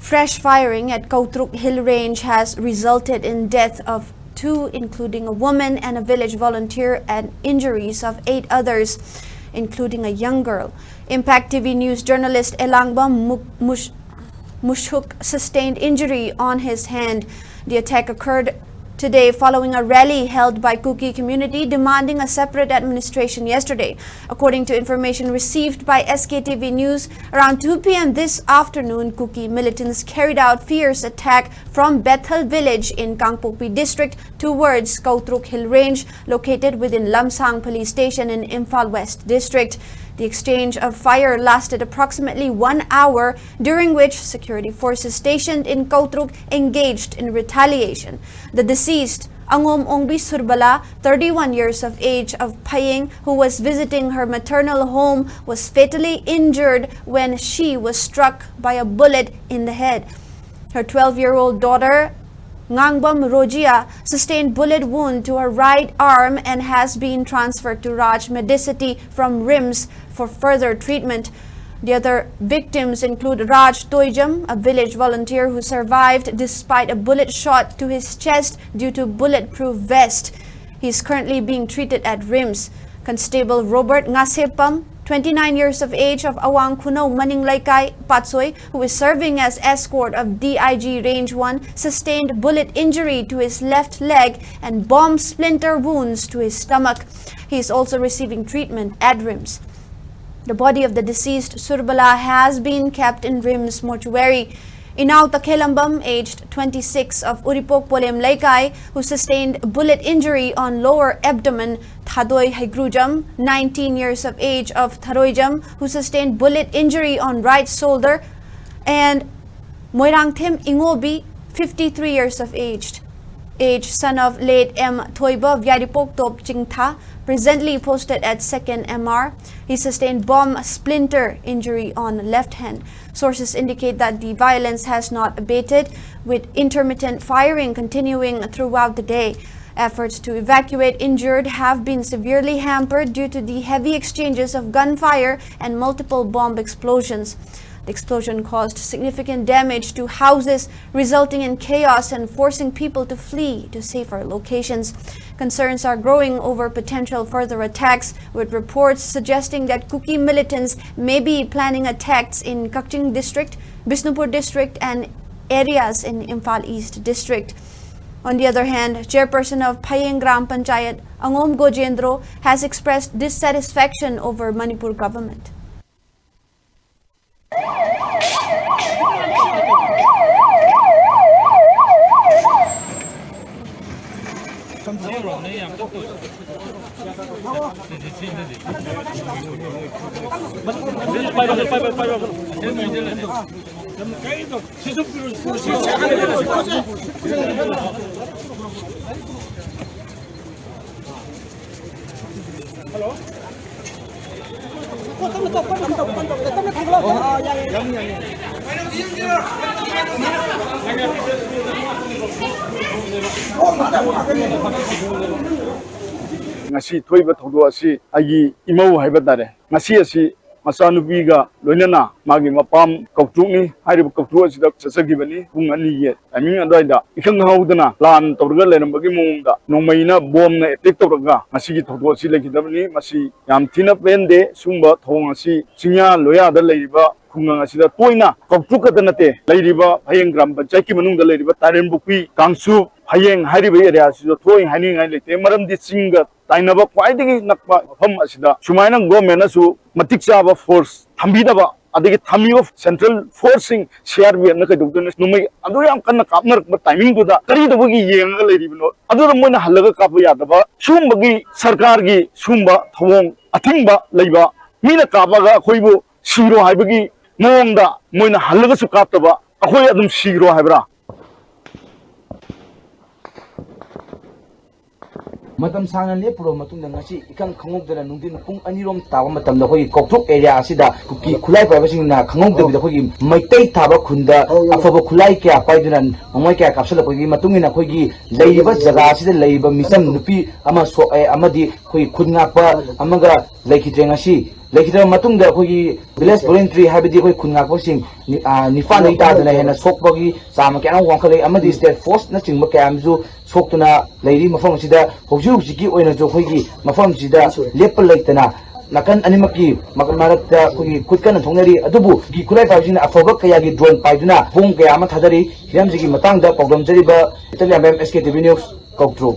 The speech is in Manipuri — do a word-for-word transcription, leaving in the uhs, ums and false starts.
Fresh firing at Kautruk Hill Range has resulted in death of two, including a woman and a village volunteer, and injuries of eight others, including a young girl. Impact T V News journalist Elangbam Mu- Mush- Mushuk sustained injury on his hand. The attack occurred today following a rally held by Kuki community demanding a separate administration yesterday. According to information received by S K T V News, around two p m this afternoon, Kuki militants carried out fierce attack from Bethel village in Kangpokpi district towards Kautruk Hill Range, located within Lamsang Police Station in Imphal West District. The exchange of fire lasted approximately one hour, during which security forces stationed in Kautruk engaged in retaliation. The deceased, Angom Ongbi Surbala, thirty-one years of age, of Phayeng, who was visiting her maternal home, was fatally injured when she was struck by a bullet in the head. Her twelve-year-old daughter, Ngangbam Rojia, sustained bullet wound to her right arm and has been transferred to Raj Medicity from RIMS for further treatment. The other victims include Raj Toijam, a village volunteer who survived despite a bullet shot to his chest due to bulletproof vest. He is currently being treated at RIMS. Constable Robert Ngasepam, twenty-nine years of age, of Awang Khunou Maning Laikai, Patsoi, who is serving as escort of D I G Range one, sustained bullet injury to his left leg and bomb splinter wounds to his stomach. He is also receiving treatment at RIMS. The body of the deceased Surbala has been kept in RIMS mortuary. Inau Takhelambam, aged twenty-six, of Uripok Polem Leikai, who sustained bullet injury on lower abdomen, Thadoi Haigrujam, nineteen years of age, of Tharoijam, who sustained bullet injury on right shoulder, and Moirangthem Ingobi, fifty-three years of age, age, son of late M Thoiba Vyaripok Top Chingtha, presently posted at second M R. He sustained bomb splinter injury on left hand. Sources indicate that the violence has not abated, with intermittent firing continuing throughout the day. Efforts to evacuate injured have been severely hampered due to the heavy exchanges of gunfire and multiple bomb explosions. The explosion caused significant damage to houses, resulting in chaos and forcing people to flee to safer locations. Concerns are growing over potential further attacks, with reports suggesting that Kuki militants may be planning attacks in Kakching district, Bishnupur district, and areas in Imphal East district. On the other hand, chairperson of Phayeng Gram Panchayat, Angom Gojendro, has expressed dissatisfaction over Manipur government. ꯉꯁꯤ ꯊꯣꯛꯏꯕ ꯊꯧꯗꯣꯛ ꯑꯁꯤ ꯑꯩꯒꯤ ꯏꯃꯧ ꯍꯥꯏꯕ ꯇꯥꯔꯦ꯫ ꯉꯁꯤ ꯑꯁꯤ ꯃꯆꯥꯅꯨꯄꯤꯒ ꯂꯣꯏꯅꯅ ꯃꯥꯒꯤ ꯃꯄꯥꯝ ꯀꯧꯇ꯭ꯔꯨꯛꯅꯤ꯫ ꯍꯥꯏꯔꯤꯕ ꯀꯧꯇ꯭ꯔꯨꯛ ꯑꯁꯤꯗ ꯆꯠꯆꯈꯤꯕꯅꯤ꯫ ꯄꯨꯡ ꯑꯅꯤꯒꯤ ꯇꯥꯏꯃꯤꯡ ꯑꯗꯨꯋꯥꯏꯗ ꯏꯈꯪ ꯈꯪꯍꯧꯗꯅ ꯄ꯭ꯂꯥꯟ ꯇꯧꯔꯒ ꯂꯩꯔꯝꯕꯒꯤ ꯃꯑꯣꯡꯗ ꯅꯣꯡꯃꯩꯅ ꯕꯣꯝꯅ ꯑꯦꯇꯦꯛ ꯇꯧꯔꯒ ꯉꯁꯤꯒꯤ ꯊꯧꯗꯣꯛ ꯑꯁꯤ ꯂꯩꯈꯤꯗꯕꯅꯤ꯫ ꯃꯁꯤ ꯌꯥꯝ ꯊꯤꯅ ꯄꯦꯟꯗꯦ꯫ ꯁꯤꯒꯨꯝꯕ ꯊꯧꯑꯣꯡ ꯑꯁꯤ ꯆꯤꯡꯌꯥ ꯂꯣꯌꯥꯗ ꯂꯩꯔꯤꯕ ꯈꯨꯡꯒꯪ ꯑꯁꯤꯗ ꯇꯣꯏꯅ ꯀꯧꯇ꯭ꯔꯨꯛ ꯈꯛꯇ ꯅꯠꯇꯦ, ꯂꯩꯔꯤꯕ ꯐꯌꯦꯡ ꯒ꯭ꯔꯥꯝ ꯄꯟꯆꯥꯌꯠꯀꯤ ꯃꯅꯨꯡꯗ ꯂꯩꯔꯤꯕ ꯇꯥꯏꯔꯦꯟꯕꯨꯈꯤ, ꯀꯥꯡꯆꯨ, ꯐꯌꯦꯡ ꯍꯥꯏꯔꯤꯕ ꯑꯦꯔꯤꯌꯥ ꯑꯁꯤꯗ ꯊꯣꯛꯏ ꯍꯥꯏꯅꯤꯡꯉꯥꯏ ꯂꯩꯇꯦ꯫ ꯃꯔꯝꯗꯤ ꯆꯤꯡꯒ ꯇꯥꯏꯅꯕ ꯈ꯭ꯋꯥꯏꯗꯒꯤ ꯅꯛꯄ ꯃꯐꯝ ꯑꯁꯤꯗ ꯁꯨꯃꯥꯏꯅ ꯒꯣꯔꯃꯦꯟꯅꯁꯨ ꯃꯇꯤꯛ ꯆꯥꯕ ꯐꯣꯔꯁ ꯊꯝꯕꯤꯗꯕ, ꯑꯗꯒꯤ ꯊꯝꯃꯤꯕ ꯁꯦꯟꯇ꯭ꯔꯦꯜ ꯐꯣꯔꯁꯁꯤꯡ ꯁꯤ ꯑꯥꯔ ꯄꯤ ꯑꯦꯐꯅ ꯀꯩꯗꯧꯗꯣꯏꯅꯣ? ꯅꯣꯡꯃꯩ ꯑꯗꯨ ꯌꯥꯝ ꯀꯟꯅ ꯀꯥꯞꯅꯔꯛꯄ ꯇꯥꯏꯃꯤꯡꯗꯨꯗ ꯀꯔꯤꯗꯧꯕꯒꯤ ꯌꯦꯡꯉꯒ ꯂꯩꯔꯤꯕꯅꯣ? ꯑꯗꯨꯗ ꯃꯣꯏꯅ ꯍꯜꯂꯒ ꯀꯥꯞꯄ ꯌꯥꯗꯕ, ꯁꯤꯒꯨꯝꯕꯒꯤ ꯁꯔꯀꯥꯔꯒꯤ ꯁꯤꯒꯨꯝꯕ ꯊꯧꯑꯣꯡ ꯑꯊꯤꯡꯕ ꯂꯩꯕ, ꯃꯤꯅ ꯀꯥꯞꯄꯒ ꯑꯩꯈꯣꯏꯕꯨ ꯁꯤꯔꯣ ꯍꯥꯏꯕꯒꯤ ꯃꯑꯣꯡꯗ ꯃꯣꯏꯅ ꯍꯜꯂꯒꯁꯨ ꯀꯥꯞꯇꯕ, ꯑꯩꯈꯣꯏ ꯑꯗꯨꯝ ꯁꯤꯔꯣ ꯍꯥꯏꯕ꯭ꯔꯥ? ꯃꯇꯝ ꯁꯥꯡꯅ ꯂꯦꯞꯄꯨꯔꯕ ꯃꯇꯨꯡꯗ ꯉꯁꯤ ꯏꯈꯪ ꯈꯪꯍꯧꯗꯅ ꯅꯨꯡꯊꯤꯟ ꯄꯨꯡ ꯑꯅꯤꯔꯣꯝ ꯇꯥꯕ ꯃꯇꯝꯗ ꯑꯩꯈꯣꯏꯒꯤ ꯀꯧꯇ꯭ꯔꯨꯛ ꯑꯦꯔꯤꯌꯥ ꯑꯁꯤꯗ ꯀꯨꯀꯤ ꯈꯨꯠꯂꯥꯏ ꯄꯥꯏꯕꯁꯤꯡꯅ ꯈꯪꯍꯧꯗꯕꯤꯗ ꯑꯩꯈꯣꯏꯒꯤ ꯃꯩꯇꯩ ꯊꯥꯕ ꯈꯨꯟꯗ ꯑꯐꯕ ꯈꯨꯠꯂꯥꯏ ꯀꯌꯥ ꯄꯥꯏꯗꯨꯅ ꯅꯣꯡꯃꯩ ꯀꯌꯥ ꯀꯥꯞꯁꯤꯜꯂꯛꯄꯒꯤ ꯃꯇꯨꯡ ꯏꯟꯅ ꯑꯩꯈꯣꯏꯒꯤ ꯂꯩꯔꯤꯕ ꯖꯒꯥ ꯑꯁꯤꯗ ꯂꯩꯔꯤꯕ ꯃꯤꯆꯝ ꯅꯨꯄꯤ ꯑꯃ ꯁꯣꯛꯑꯦ ꯑꯃꯗꯤ ꯑꯩꯈꯣꯏꯒꯤ ꯈꯨꯟ ꯉꯥꯛꯄ ꯑꯃꯒ ꯂꯩꯈꯤꯗ꯭ꯔꯦ꯫ ꯉꯁꯤ ꯂꯩꯈꯤꯗ꯭ꯔꯕ ꯃꯇꯨꯡꯗ ꯑꯩꯈꯣꯏꯒꯤ village voluntary ꯍꯥꯏꯕꯗꯤ ꯑꯩꯈꯣꯏ ꯈꯨꯟ ꯉꯥꯛꯄꯁꯤꯡ ꯅꯤ-, ꯑ, ꯅꯤꯄꯥꯟꯗꯒꯤ ꯇꯥꯗꯅ ꯍꯦꯟꯅ ꯁꯣꯛꯄꯒꯤ ꯆꯥꯡ ꯀꯌꯥ ꯑꯃ ꯋꯥꯡꯈꯠꯂꯛꯏ ꯑꯃꯗꯤ state force ꯅꯆꯤꯡꯕ ꯀꯌꯥ ꯑꯃꯁꯨ ꯁꯣꯛꯇꯨꯅ ꯂꯩꯔꯤ꯫ ꯃꯐꯝ ꯑꯁꯤꯗ ꯍꯧꯖꯤꯛ ꯍꯧꯖꯤꯛꯀꯤ ꯑꯣꯏꯅꯁꯨ ꯑꯩꯈꯣꯏꯒꯤ ꯃꯐꯝ ꯑꯁꯤꯗ ꯂꯦꯞꯄ ꯂꯩꯇꯅ ꯅꯥꯀꯟ ꯑꯅꯤꯃꯛꯀꯤ ꯃ-, ꯃꯔꯛꯇ ꯑꯩꯈꯣꯏꯒꯤ ꯈꯨꯠ ꯀꯟꯅ ꯊꯣꯛꯅꯔꯤ꯫ ꯑꯗꯨꯕꯨ ꯈꯨꯠꯂꯥꯏ ꯄꯥꯏꯕꯁꯤꯡꯅ ꯑꯐꯕ ꯀꯌꯥꯒꯤ drone ꯄꯥꯏꯗꯨꯅ ꯕꯣꯝ ꯀꯌꯥ ꯑꯃ ꯊꯥꯗꯔꯤ꯫ ꯍꯤꯔꯝꯁꯤꯒꯤ ꯃꯇꯥꯡꯗ ꯄꯥꯎꯗꯝꯖꯔꯤꯕ ꯏꯇꯔ ꯌꯥꯝꯕꯦꯝ, S K T V News, ꯀꯧꯇ꯭ꯔꯨ꯫